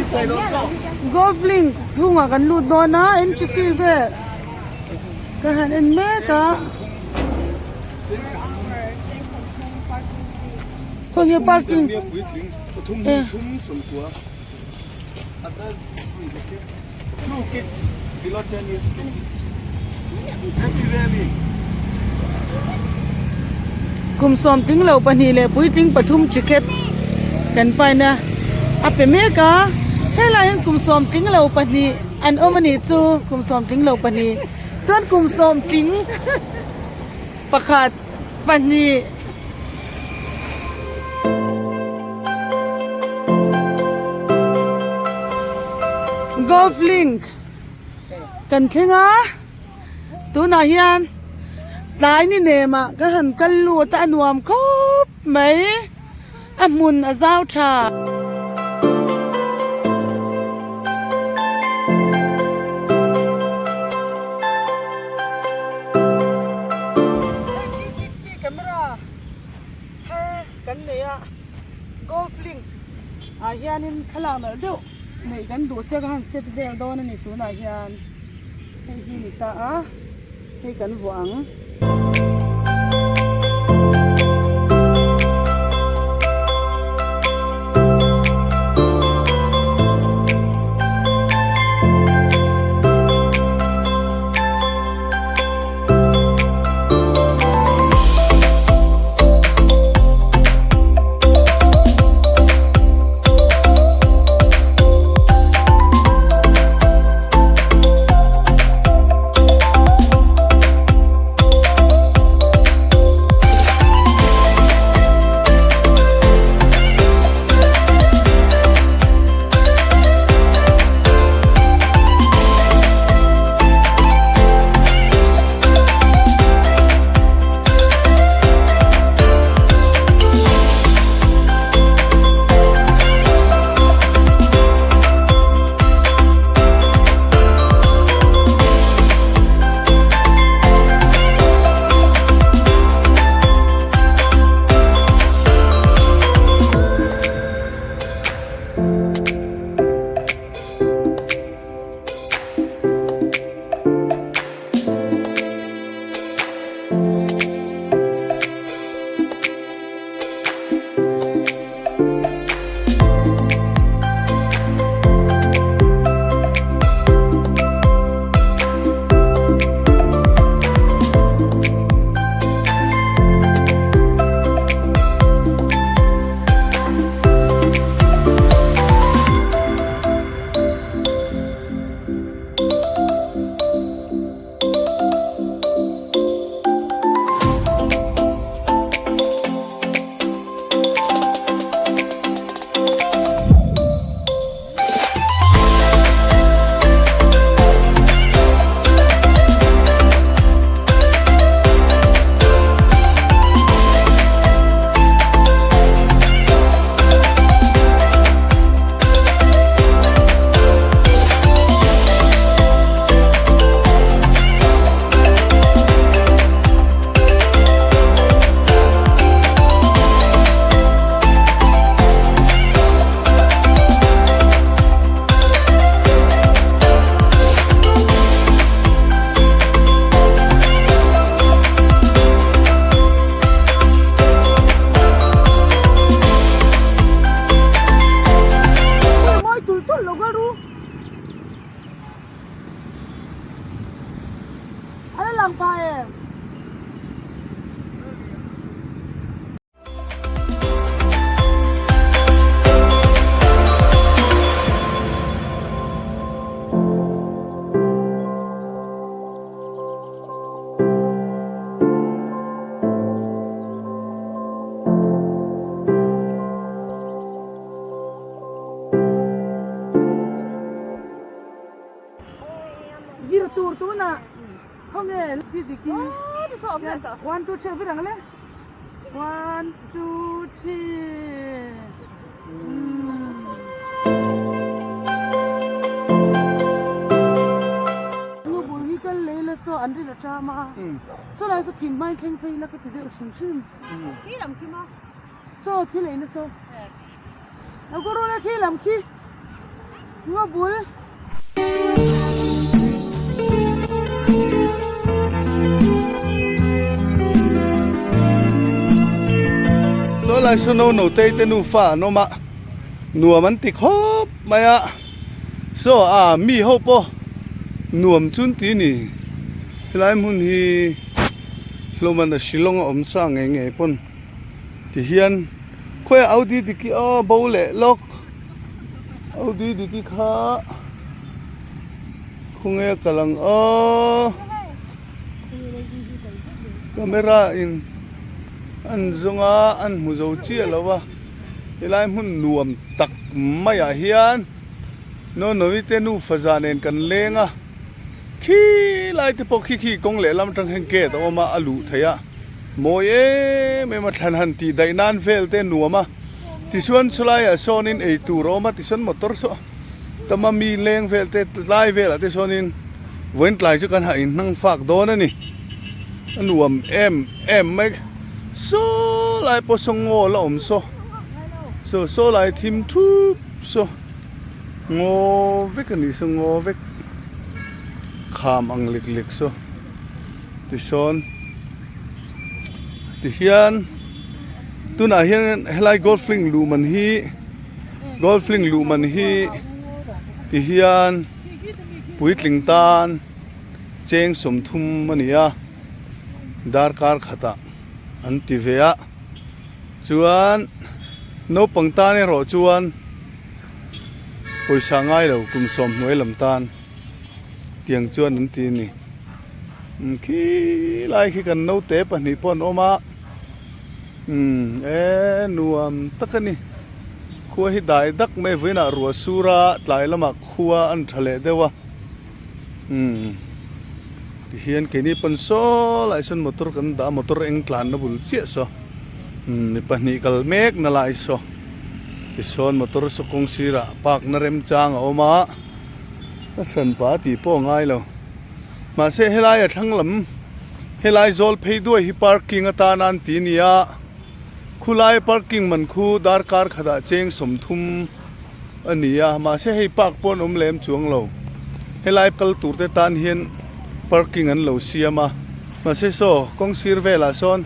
Golf link chhungah kan lut dawn a entry fee vel ka han en mek a khawnge parking Kum sawmtling lo pahnih leh puitling pathum ticket kan paina a pe mek a helai hian kum sawmtling lo pahnih an awm a nih chu kum sawmtling lo pahnih chuan kum sawmtling pakhat pahnih. Golf link kan thleng a tunah hian tlai ni nem ah ka han kal lut a a nuam khawp mai a hmun a zau tha. Camera thar kan nei a golf link ah hianin thlalak nalh deuh neih kan duh sia ka han set vel dawn a ni tunah hian hei hi ni ta a hei kan vuah ang. Vir tur tunah khawnge ti dikin one two three vir ang le one two three nu bul hi kal lei la saw an ri la ṭam a saw lai saw thing hmai thleng phei la ka ti deuh hrim hrim saw thil ei na saw. Lo ka rul a khi lam khi. Ngaw bul. Saw lai saw no no te te nufa an awm a nuam an ti khawp mai a saw a mi ho pawh nuam chu an ti a ni helai hmun hi hlawm a shillong a awm sa ngei ngei pawn ti hian khawiah audi diki aw bo leh lawk. Audi diki kha khawnge a kal ang aw camera in an zawng a an hmu zo chiah lo a helai hmun nuam tak maiah hian Nonovi te nufa zah nen kan leng a khi lai te pawh khi khi kawng lehlam atang hian gate a awm a a luh theih a mawi em em a thlan han tih daih nan vel te nuam a. Tichuan chulaiah sawnin ei tur a awm a, tichuan motor saw tam a mi leng vel te tlai velah te sawnin vawiin tlai chu kan hah inhnang fak dawn a ni. A nuam em em mai saw lai pawh saw ngaw la awm saw saw saw lai thim thup saw ngaw vek a ni saw ngaw vek kham ang lek lek saw tisawn tihian. Tunah hian helai golf link luh man hi golf link luh man hi ti hian puitling tan cheng 30 a ni a darkar khatah an ti ve a chuan naupang tan erawh chuan pawisa ngai lo kum sawm hnuai lam tan tiang chuan an ti a ni khilai khi kan naute pahnih pawh an awm a. Umm e nuam tak a ni khua hi dai dak mai vawiinah ruah sur a tlai lamah khua an tha leh deuh a umm tihian keini pawn saw lai sawn motor kan dah a motor eng tlanna bul chiah saw umm mi pahnih kal mek na lai saw tisawn motor saw kawng sirah park na remchang a awm a a hranpa tih pawh a ngai lo. Mahse helai a thlang lam helai zawl phei duai hi parking atana an ti a ni a, khulai parking man khu darkar khatah cheng 30 a ni a, mahse hei park pawh an awm lem chuang lo. Helai kal tur te tan hian parking an lo siam a, mahse saw kawng sir velah sawn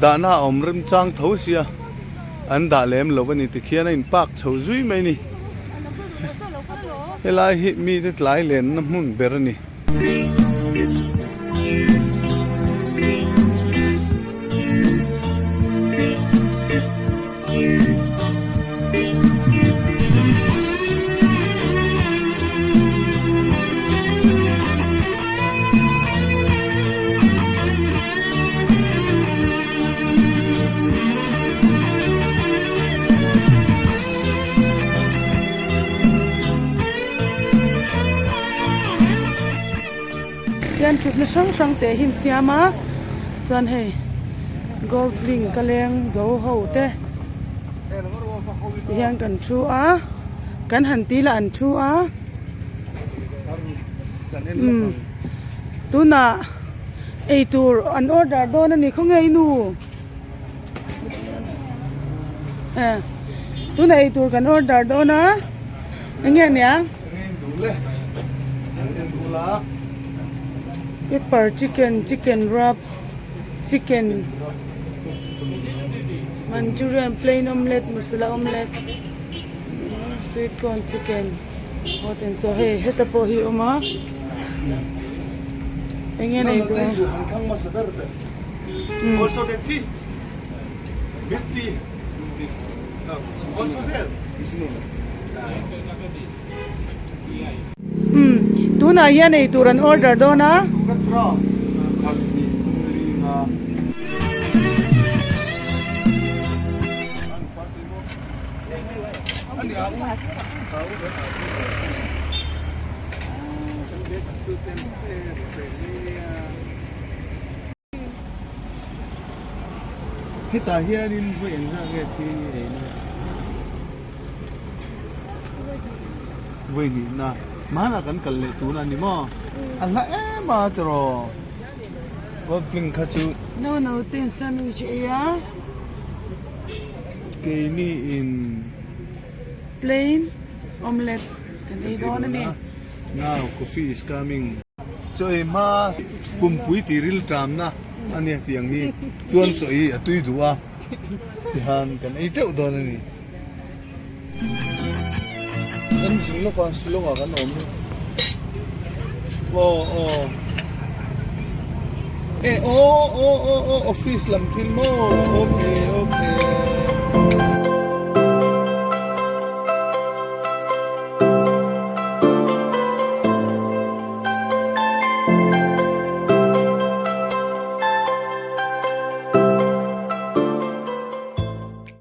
dahna a awm remchang tho sia an dah lem lo a ni tikhian a in park chho zui mai a ni. Helai hi mite tlai lenna hmun ber a ni. Hian thutna hrang hrang te hi an siam a chuan hei golf link a leng zo ho te tihian kan thu a kan han ti lah an thu a umm tunah eitur an order dawn a ni khawnge i nu. Tuna eitur kan order dawn a enge nia pepper chicken chicken wrap chicken manchurian plain omelette masala omelette sweet corn chicken hot and sour hei heta pawh hi a awm a enge nei dawn. Also the tea. Milk tea. Also there. Um, tunah hian ei tur an order dawn a. Hetah hianin vawi engzah nge thi ei na vawi hnihna hmanah kan kal leh tun a ni maw a hla em a tiraw Golfing kha chu No no ten sandwich ei a keini in plain omelette. Kan ei dawn a ni. Now coffee is coming. Chaw ei hma pumpui tih ril tamna a nia tih ang hi chuan chaw ei a tui duh a tihan kan ei teuh dawn a ni. Kan zing lawk a Shillong ah kan awm aw aw e aw aw aw aw office lam thil maw okay okay.